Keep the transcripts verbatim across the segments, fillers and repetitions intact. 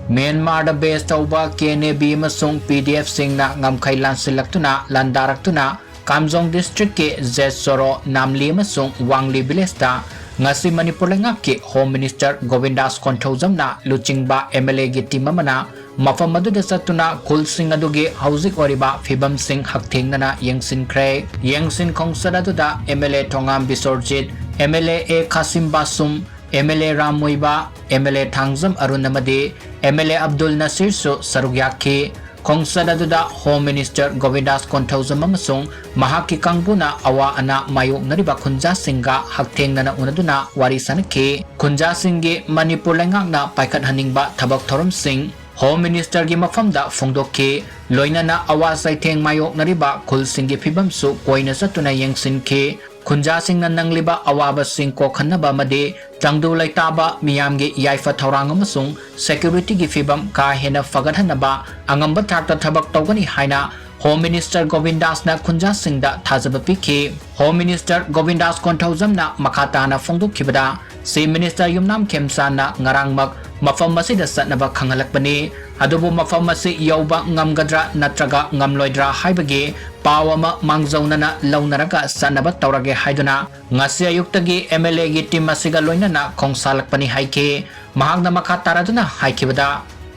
ꯃ꯭ꯌꯥꯟꯃꯥꯔꯗ ꯕꯦꯁ ꯇꯧꯕ ꯀꯦ N A B ꯑꯃꯁꯨꯡ ꯄꯤ ꯗꯤ ꯑꯦꯐꯁꯤꯡꯅ ꯉꯝꯈꯩ ꯂꯥꯟꯁꯤꯜꯂꯛꯇꯨꯅ ꯂꯥꯟꯗꯥꯔꯛꯇꯨꯅ ꯀꯥꯝꯖꯣꯡ ꯗꯤꯁꯇ꯭ꯔꯤꯛꯀꯤ ꯖꯦꯠ ꯆꯣꯔꯣ, ꯅꯥꯝꯂꯤ ꯑꯃꯁꯨꯡ ꯋꯥꯡꯂꯤ ꯚꯤꯂꯦꯖꯇ ꯉꯁꯤ ꯃꯅꯤꯄꯨꯔ ꯂꯩꯉꯥꯛꯀꯤ ꯍꯣꯝ ꯃꯤꯅꯤꯁꯇꯔ ꯒꯣꯕꯤꯟꯗꯥꯁ ꯀꯣꯟꯊꯧꯖꯝꯅ ꯂꯨꯆꯤꯡꯕ ꯑꯦꯝ ꯑꯦꯜ ꯑꯦꯒꯤ ꯇꯤꯝ ꯑꯃꯅ ꯃꯐꯝ ꯑꯗꯨꯗ ꯆꯠꯇꯨꯅ ꯈꯨꯜꯁꯤꯡ ꯑꯗꯨꯒꯤ ꯍꯧꯖꯤꯛ ꯑꯣꯏꯔꯤꯕ ꯐꯤꯕꯝꯁꯤꯡ ꯍꯛꯊꯦꯡꯅꯅ ꯌꯦꯡꯁꯤꯟꯈ꯭ꯔꯦ꯫ ꯌꯦꯡꯁꯤꯟ ꯈꯣꯡꯆꯠ ꯑꯗꯨꯗ M L A Thongam Bisorjit, M L A A Khasim Vashum, M L A Ram Muiva, M L A Thangjam Arun ꯑꯃꯗꯤ ꯑꯦꯝ ꯑꯦꯜ ꯑꯦ ꯑꯕꯗꯨꯜ ꯅꯁꯤꯔꯁꯨ ꯁꯔꯨꯛ ꯌꯥꯈꯤ꯫ ꯈꯣꯡꯆꯠ ꯑꯗꯨꯗ ꯍꯣꯝ ꯃꯤꯅꯤꯁꯇꯔ ꯒꯣꯕꯤꯟꯗꯥꯁ ꯀꯣꯟꯊꯧꯖꯝ ꯑꯃꯁꯨꯡ ꯃꯍꯥꯛꯀꯤ ꯀꯥꯡꯕꯨꯅ ꯑꯋꯥ ꯑꯅꯥ ꯃꯥꯌꯣꯛꯅꯔꯤꯕ ꯈꯨꯟꯖꯥꯁꯤꯡꯒ ꯍꯛꯊꯦꯡꯅꯅ ꯎꯅꯗꯨꯅ ꯋꯥꯔꯤ ꯁꯥꯅꯈꯤ꯫ ꯈꯨꯟꯖꯥꯁꯤꯡꯒꯤ ꯃꯅꯤꯄꯨꯔ ꯂꯩꯉꯥꯛꯅ ꯄꯥꯏꯈꯠꯍꯟꯅꯤꯡꯕ ꯊꯕꯛ ꯊꯧꯔꯝꯁꯤꯡ ꯍꯣꯝ ꯃꯤꯅꯤꯁꯇꯔꯒꯤ ꯃꯐꯝꯗ ꯐꯣꯡꯗꯣꯛꯈꯤ꯫ ꯂꯣꯏꯅꯅ ꯑꯋꯥ ꯆꯩꯊꯦꯡ ꯃꯥꯌꯣꯛꯅꯔꯤꯕ ꯈꯨꯜꯁꯤꯡꯒꯤ ꯐꯤꯕꯝꯁꯨ ꯀꯣꯏꯅ ꯆꯠꯇꯨꯅ ꯌꯦꯡꯁꯤꯟꯈꯤ꯫ ꯈꯨꯟꯖꯥꯁꯤꯡꯅ ꯅꯪꯂꯤꯕ ꯑꯋꯥꯕꯁꯤꯡ ꯀꯣꯛꯍꯟꯅꯕ ꯑꯃꯗꯤ ꯇꯪꯗꯨ ꯂꯩꯇꯥꯕ ꯃꯤꯌꯥꯝꯒꯤ ꯌꯥꯏꯐ ꯊꯧꯔꯥꯡ ꯑꯃꯁꯨꯡ ꯁꯦꯀ꯭ꯌꯨꯔꯤꯇꯤꯒꯤ ꯐꯤꯕꯝ ꯀꯥ ꯍꯦꯟꯅ ꯐꯒꯠꯍꯟꯅꯕ ꯑꯉꯝꯕ ꯊꯥꯛꯇ ꯊꯕꯛ ꯇꯧꯒꯅꯤ ꯍꯥꯏꯅ ꯍꯣꯝ ꯃꯤꯅꯤꯁꯇꯔ ꯒꯣꯕꯤꯟꯗꯥꯁꯅ ꯈꯨꯟꯖꯥꯁꯤꯡꯗ ꯊꯥꯖꯕ ꯄꯤꯈꯤ꯫ ꯍꯣꯝ ꯃꯤꯅꯤꯁꯇꯔ ꯒꯣꯕꯤꯟꯗꯥꯁ ꯀꯣꯟꯊꯧꯖꯝꯅ ꯃꯈꯥ ꯇꯥꯅ ꯐꯣꯡꯗꯣꯛꯈꯤꯕꯗ, ꯆꯤꯐ ꯃꯤꯅꯤꯁꯇꯔ ꯌꯨꯝꯅꯥꯝ ꯈꯦꯝꯆꯥꯟꯅ ꯉꯔꯥꯡꯃꯛ ꯃꯐꯝ ꯑꯁꯤꯗ ꯆꯠꯅꯕ ꯈꯪꯍꯜꯂꯛꯄꯅꯤ꯫ ꯑꯗꯨꯕꯨ ꯃꯐꯝ ꯑꯁꯤ ꯌꯧꯕ ꯉꯝꯒꯗ꯭ꯔꯥ ꯅꯠꯇ꯭ꯔꯒ ꯉꯝꯂꯣꯏꯗ꯭ꯔꯥ ꯍꯥꯏꯕꯒꯤ ꯄꯥꯎ ꯑꯃ ꯃꯥꯡꯖꯧꯅꯅ ꯂꯧꯅꯔꯒ ꯆꯠꯅꯕ ꯇꯧꯔꯒꯦ ꯍꯥꯏꯗꯨꯅ ꯉꯁꯤ ꯑꯌꯨꯛꯇꯒꯤ ꯑꯦꯝ ꯑꯦꯜ ꯑꯦꯒꯤ ꯇꯤꯝ ꯑꯁꯤꯒ ꯂꯣꯏꯅꯅ ꯈꯣꯡꯁꯥꯜꯂꯛꯄꯅꯤ ꯍꯥꯏꯈꯤ꯫ ꯃꯍꯥꯛꯅ ꯃꯈꯥ ꯇꯥꯔꯗꯨꯅ ꯍꯥꯏꯈꯤꯕꯗ,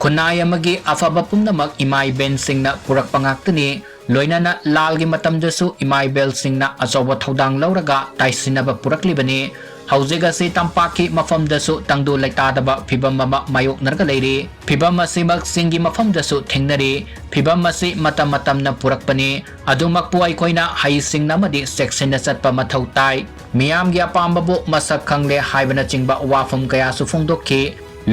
ꯈꯨꯟꯅꯥꯏ ꯑꯃꯒꯤ ꯑꯐꯕ ꯄꯨꯝꯅꯃꯛ ꯏꯃꯥ ꯏꯕꯦꯟꯁꯤꯡꯅ ꯄꯨꯔꯛꯄ ꯉꯥꯛꯇꯅꯤ꯫ ꯂꯣꯏꯅꯅ ꯂꯥꯜꯒꯤ ꯃꯇꯝꯗꯁꯨ ꯏꯃꯥ ꯏꯕꯦꯜꯁꯤꯡꯅ ꯑꯆꯧꯕ ꯊꯧꯗꯥꯡ ꯂꯧꯔꯒ ꯇꯥꯏꯁꯤꯟꯅꯕ ꯄꯨꯔꯛꯂꯤꯕꯅꯤ꯫ ꯍꯧꯖꯤꯛ ꯑꯁꯤ ꯇꯝꯄꯥꯛꯀꯤ ꯃꯐꯝꯗꯁꯨ ꯇꯪꯗꯨ ꯂꯩꯇꯥꯗꯕ ꯐꯤꯕꯝ ꯑꯃ ꯃꯥꯌꯣꯛꯅꯔꯒ ꯂꯩꯔꯤ꯫ ꯐꯤꯕꯝ ꯑꯁꯤꯃꯛ ꯆꯤꯡꯒꯤ ꯃꯐꯝꯗꯁꯨ ꯊꯦꯡꯅꯔꯤ꯫ ꯐꯤꯕꯝ ꯑꯁꯤ ꯃꯇꯝ ꯃꯇꯝꯅ ꯄꯨꯔꯛꯄꯅꯤ꯫ ꯑꯗꯨꯃꯛꯄꯨ ꯑꯩꯈꯣꯏꯅ ꯍꯩꯁꯤꯡꯅ ꯑꯃꯗꯤ ꯆꯦꯛꯁꯤꯟꯅ ꯆꯠꯄ ꯃꯊꯧ ꯇꯥꯏ꯫ ꯃꯤꯌꯥꯝꯒꯤ ꯑꯄꯥꯝꯕꯕꯨ ꯃꯁꯛ ꯈꯪꯂꯦ ꯍꯥꯏꯕꯅꯆꯤꯡꯕ ꯋꯥꯐꯝ ꯀꯌꯥꯁꯨ ꯐꯣꯡꯗꯣꯛꯈꯤ꯫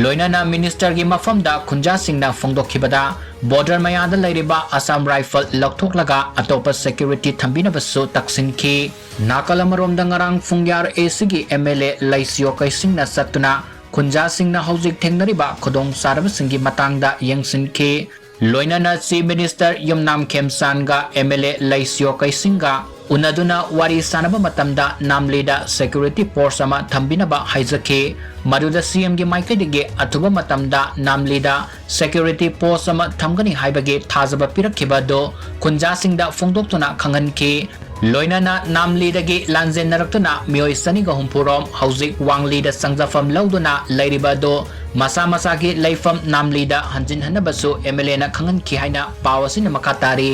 ꯂꯣꯏꯅꯅ ꯃꯤꯅꯤꯁꯇꯔꯒꯤ ꯃꯐꯝꯗ ꯈꯨꯟꯖꯥꯁꯤꯡꯅ ꯐꯣꯡꯗꯣꯛꯈꯤꯕꯗ, ꯕꯣꯔꯗꯔ ꯃꯌꯥꯗ ꯂꯩꯔꯤꯕ ꯑꯁꯥꯝ ꯔꯥꯏꯐꯜ ꯂꯧꯊꯣꯛꯂꯒ ꯑꯇꯣꯞꯄ ꯁꯦꯀ꯭ꯌꯨꯔꯤꯇꯤ ꯊꯝꯕꯤꯅꯕꯁꯨ ꯇꯛꯁꯤꯟꯈꯤ꯫ ꯅꯥꯀꯜ ꯑꯃꯔꯣꯝꯗ, ꯉꯔꯥꯡ ꯐꯨꯡꯌꯥꯔ ꯑꯦ ꯁꯤꯒꯤ ꯑꯦꯝ ꯑꯦꯜ ꯑꯦ ꯂꯩꯁꯤꯌꯣ ꯀꯩꯁꯤꯡꯅ ꯆꯠꯇꯨꯅ ꯈꯨꯟꯖꯥꯁꯤꯡꯅ ꯍꯧꯖꯤꯛ ꯊꯦꯡꯅꯔꯤꯕ ꯈꯨꯗꯣꯡꯆꯥꯗꯕꯁꯤꯡꯒꯤ ꯃꯇꯥꯡꯗ ꯌꯦꯡꯁꯤꯟꯈꯤ꯫ ꯂꯣꯏꯅꯅ ꯆꯤꯐ ꯃꯤꯅꯤꯁꯇꯔ ꯌꯨꯝꯅꯥꯝ ꯈꯦꯝꯆꯥꯟꯒ ꯑꯦꯝ ꯑꯦꯜ ꯑꯦ ꯂꯩꯁꯤꯌꯣ ꯀꯩꯁꯤꯡꯒ ꯎꯅꯗꯨꯅ ꯋꯥꯔꯤ ꯁꯥꯟꯅꯕ ꯃꯇꯝꯗ ꯅꯥꯝꯂꯤꯗ security post ꯑꯃ ꯊꯝꯕꯤꯅꯕ ꯍꯥꯏꯖꯈꯤ꯫ ꯃꯗꯨꯗ C M ꯒꯤ ꯃꯥꯏꯀꯩꯗꯒꯤ ꯑꯊꯨꯕ ꯃꯇꯝꯗ ꯅꯥꯝꯂꯤꯗ security post ꯑꯃ ꯊꯝꯒꯅꯤ ꯍꯥꯏꯕꯒꯤ ꯊꯥꯖꯕ ꯄꯤꯔꯛꯈꯤꯕ ꯑꯗꯨ ꯈꯨꯟꯖꯥꯁꯤꯡꯗ ꯐꯣꯡꯗꯣꯛꯇꯨꯅ ꯈꯪꯍꯟꯈꯤ꯫ ꯂꯣꯏꯅꯅ ꯅꯥꯝꯂꯤꯗꯒꯤ ꯂꯥꯟꯖꯦꯟꯅꯔꯛꯇꯨꯅ ꯃꯤꯑꯣꯏ ꯆꯅꯤꯒ ꯍꯨꯝꯐꯨ ꯔꯣꯝ ꯍꯧꯖꯤꯛ ꯋꯥꯡꯂꯤꯗ ꯆꯪꯖꯐꯝ ꯂꯧꯗꯨꯅ ꯂꯩꯔꯤꯕ ꯑꯗꯨ ꯃꯁꯥ ꯃꯁꯥꯒꯤ ꯂꯩꯐꯝ ꯅꯥꯝꯂꯤꯗ ꯍꯟꯖꯤꯟꯍꯟꯅꯕꯁꯨ M L A ꯅ ꯈꯪꯍꯟꯈꯤ ꯍꯥꯏꯅ ꯄꯥꯎ ꯑꯁꯤꯅ ꯃꯈꯥ ꯇꯥꯔꯤ꯫